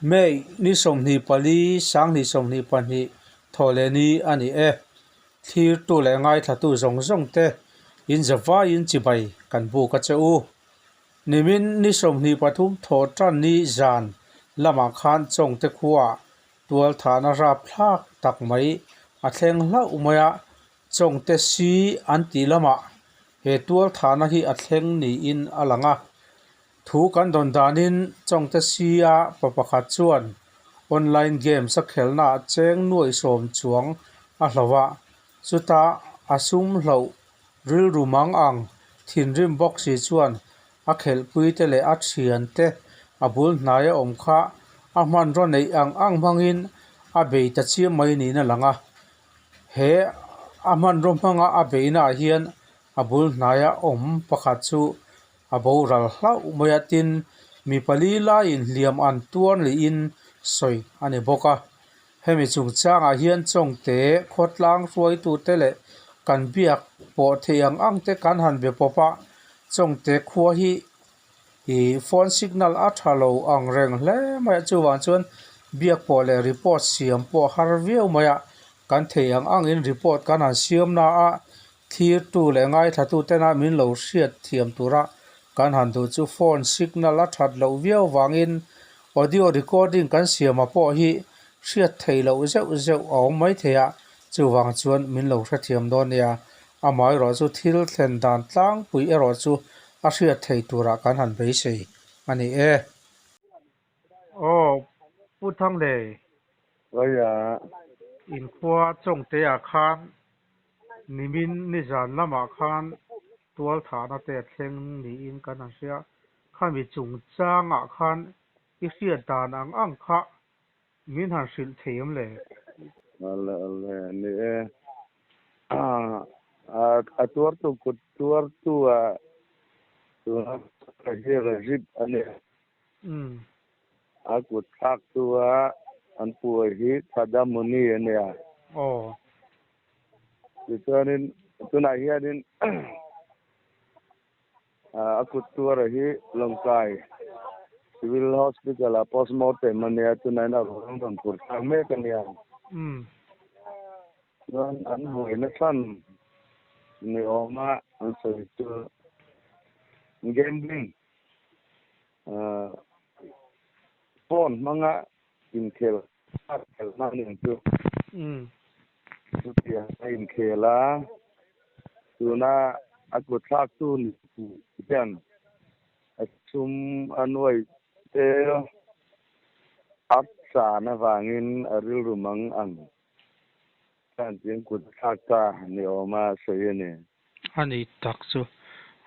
May ni 24 2022 thawhleh ni a ni e. Thlirtu leh ngaithlatu zawng zawng te in zavaiin chibai kan buk a che u. Nimin ni 23 thawh tan ni zan lamah khan Chawngte khuaah tualthahna rapthlak tak mai a thleng hlauh mai a, Chawngte si an tih lamah he tualthahna hi a thleng niin a lang a. Thu kan dawn danin Chawngte si-a pa pakhat chuan online games a khelhnaah cheng nuaih sawm chuang a hloh a, chutah a sum hloh rilru mang ang thinrim bawk si chuan a khelhpuite leh a thiante a bul hnaia awm kha a hmanraw neih ang ang hmangin a bei ta chiam mai niin a lang a. He a hmanraw hmanga a beihnaah hian a bul hnaia awm pakhat chu a boral hlauh mai a, tin mi pali laiin hliam an tuar niin sawi a ni bawk a. Hemi chungchangah hian Chawngte khawtlang hruaitute leh kan biak pawh theih ang ang te kan han be pawp a, Chawngte khua hi ih phone signal a tha lo ang reng hle mai a, chuvang chuan biak pawh leh report siam pawh a har viau mai a, kan theih ang angin report kan han siam na a, Thirtu leh ngaithlatu tena min lo hriat thiam tura kan han duh chu phone signal a that loh viau vangin audio recording kan siama pawh hi hriat theih loh zeuh zeuh a awm mai thei a, chuvang chuan min lo hrethiam dawn nia. Amaherawh chu thil thlen dan tlangpui erawh chu a hriat thei turah kan han beisei a ni e. Aw, Pu Thanglei. Vaia. Inkhua Chawngte-ah khan Nimin nizan lamah khan tualthahna te a thleng niin kan han hria. Khami chungchangah khan i hriat dan ang ang kha min han hrilh thei em le? Awle awle ni e. A tuartu kut tuartu a tuna hi Rajib a ni. A kut thlak tu a an puai hi Thadamuni a nia. Aw. Tichuanin tunah hianin a kut tuara hi Lawngtlai Civil Hospital ah postmortem a nia, tunah hian a ruang rawn phur thlak mek a nia. Chuan an buaina chhan ni awma an sawi chu gambling phone hmanga inkhel khelh hna nen chu chutiang a inkhel a, tuna a kut thlak tu ni hian a sum a nuai tel a chan avangin a rilru mang ang chuan tiang kut a thlak ta ni awm a sawi a ni. A ni tak chu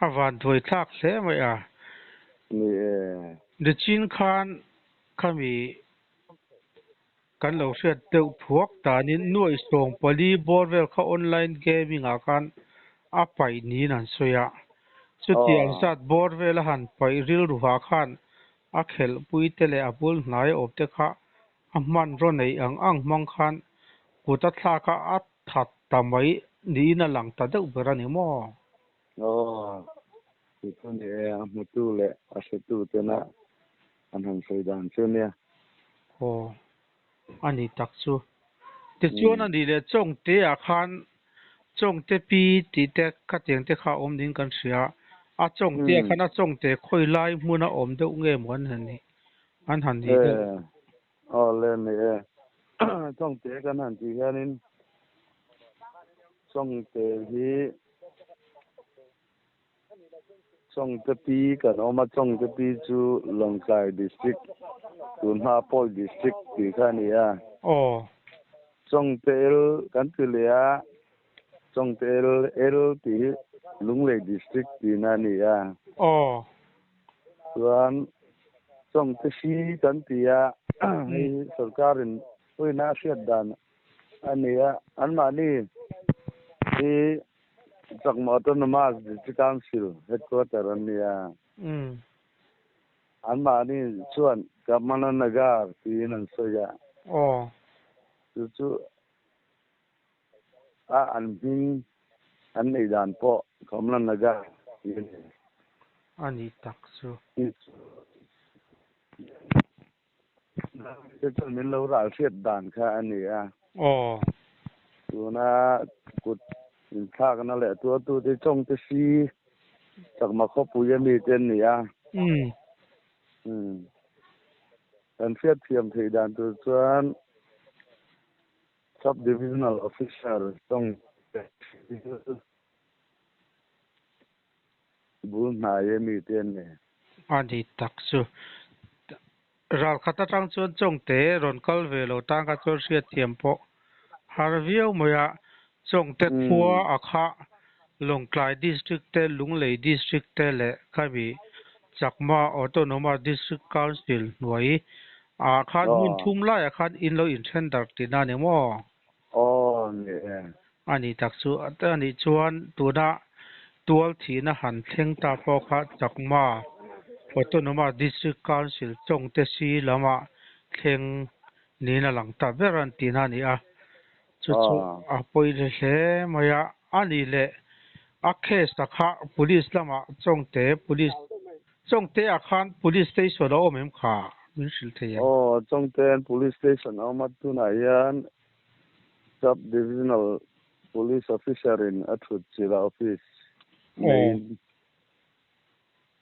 a van duai thlak hle mai a. Ni e. Nichin khan khami kan lo hriat deuh thuak danin nuaih sawng pali bawr vel kha online gaming ah khan a paih niin an sawi a. Chutiang zat bawr vel a han paih rilru ha khan a khelhpui te leh a bul hnai awm te kha a hmanraw neih ang ang hmang khan kut a thlak a a that ta mai niin a lang ta deuh ber a ni maw? Aw, chu chu ni e, a hmutu leh a hretu tena an han sawi dan chu nia. Aw, a ni tak chu. Tichuan a nih leh Chawngte ah khan Chawngte pi tih te khatiang te kha awm niin kan hria. A Chawngte ah khan a Chawngte khawi lai hmun a awm deuh nge maw an han nih an han nih deuh. Aw le ni e. Chawngte kan han tih hianin Chawngte hi Chawngte pi kan awm a, Chawngte pi chu Lawngtlai District tunhma Pawi District tih kha a ni a. Aw. Chawngte el kan ti leh a, Chawngte el el tih hi Lunglei District tihna a ni a. Aw. Chuan Chawngte hri kan ti a, hei hi sorkarin pawina a hriat dan a ni a, anmahni hi Chakma Autonomous District Council headquarter an ni a, anmahni chuan Kamala Nagar tiin an sawi a, chu chu a an hming an neih dan pawh Kamala Nagar tih a ni. A ni tak chu. Te chuan min lo ral hriat dan kha a ni a. Aw. Tuna kut inthlakna leh tuartute chawngte si chakma khawpui ami te an ni a. Umm. Umm. Kan hriatthiam theih dan tur chuan Sub Divisional Officer chawngte si Bul hnai e mi te an ni. A ni tak chu. Ral khat atang chuan Chawngte rawn kal ve lo tan kha chuan hriatthiam pawh har viau mai a. Chawngte khua a kha Lawngtlai District te, Lunglei District te leh khami Chakma Autonomous District Council hnuai ah khan hmun thum laiah khan in lo inthen darh tihna a ni maw? Aw ni e. A ni tak chu a nih chuan tuna tual thihna han thleng ta pawh kha Chakma Autonomous District Council Chawngte si lamah thleng niin a lang ta ber an tihna a ni a. Chu chu a pawi hle hle mai a. A nih leh a case a kha Police lamah Chawngte Police Chawngte ah khan Police Station a awm em kha min hrilh thei em? Aw, Chawngte Police Station a awm a, tunah hian Sub Divisional Police Officer in a thut chilh a office neiin.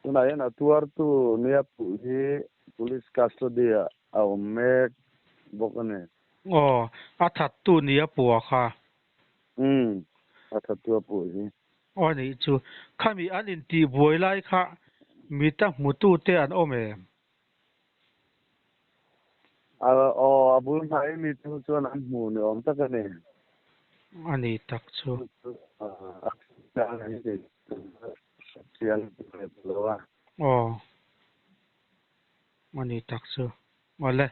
Tunah hian a tuartu nia puh hi Police custody ah a awm mek bawk a ni. Aw, a thattu nia puh a kha. Umm, a thattu a puh hi. Aw nih chu, khami an intih buai lai kha mita hmutute an awm em? A aw, a bul hnai mi chu chuan an hmu ni awm tak a ni. A ni tak chu. A chiang hi kei chiang ve ta lo a. Aw, a ni tak chu. Awle,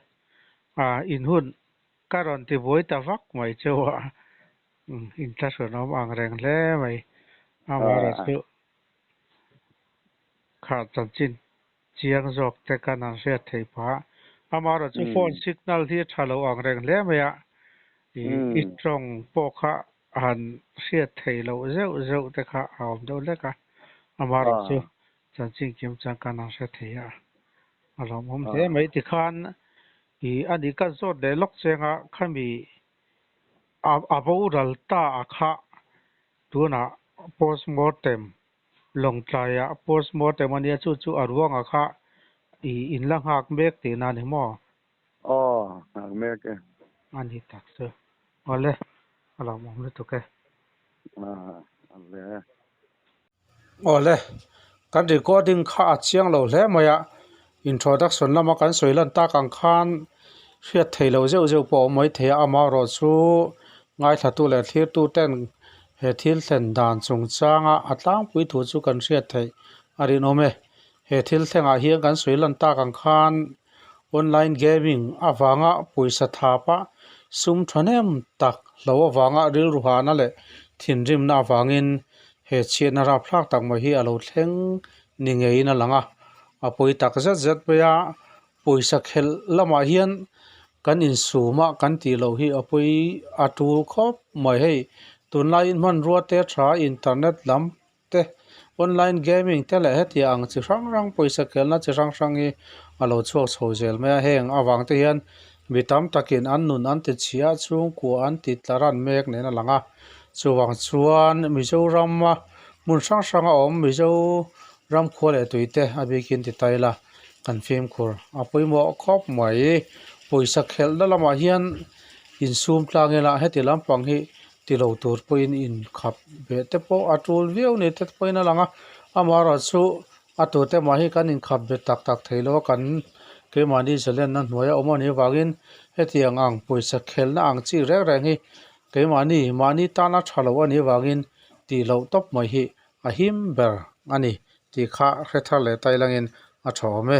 a inhun ka rawn ti buai ta vak mai cheu a. Inthlahrunawm ang reng hle mai. Amaherawh chu kha chanchin chiang zawk te kan han hriat theih phah. Amaherawh chu phone signal hi a tha lo ang reng hle mai a, i tawng pawh kha han hriat theih loh zeuh zeuh te kha a awm deuh hlek a. Amaherawh chu chanchin kim chang kan han hre thei a, a lawmawm hle mai. Tikhan i a nih ka zawt leh lawk cheng a, khami A boral ta a kha tunah postmortem Lawngtlaiah postmortem a nia chu chu a ruangah kha i inla nghak mek tihna a ni maw? Aw, nghak mek e. A ni tak chu. Awle, a lawmawm lutuk e. Awle. Awle, kan recording kha a chiang lo hle mai a, introduction lama kan sawi lan tak ang khan hriat thei lo zeuh zeuh pawh a awm mai thei a, amaherawh chu ngaithlatu leh thlirtu ten he thil thlen dan chungchanga a tlangpui thu chu kan hriat theih a rinawm e. He thil thlengah hian kan sawi lan tak ang khan online gaming avanga pawisa thapa sum thahnem tak hlo avanga rilru hahna leh thinrimna avangin he chhiatna rapthlak tak mai hi a lo thleng ni ngeiin a lang a, a pawi tak zet zet mai a, pawisa khelh lamah hian kan insum a kan tih loh hi a pawi a tul khawp mai hei tunlaiin hmanrua te tha internet lam te online gaming te leh hetiang ang chi hrang hrang pawisa khelna chi hrang hrang hi a lo chhuak chho zel mai a heng avang te hian mi tam takin an nun an ti chhia chhungkua an ti tla ran mek nen a lang a chuvang chuan Mizoram a hmun hrang hrang a awm Mizoram khua leh tui te a bikin ti ta ila kan fimkhur a pawimawh khawp mai pawisa khelhna lamah hian insum tlang ila heti lampang hi ti lo tur pawhin inkhap ve te pawh a tul viau ni te pawhin a lang a amaherawh chu a tute mah hi kan inkhap ve tak tak thei lo a kan keimahni zalenna hnuaia awm anih avangin hetiang ang pawisa khelhna ang chi reng reng hi keimahni mahni tana tha lo anih avangin tih loh tawp mai hi a him ber a ni tih kha hre thar leh ta ilangin a tha awm e.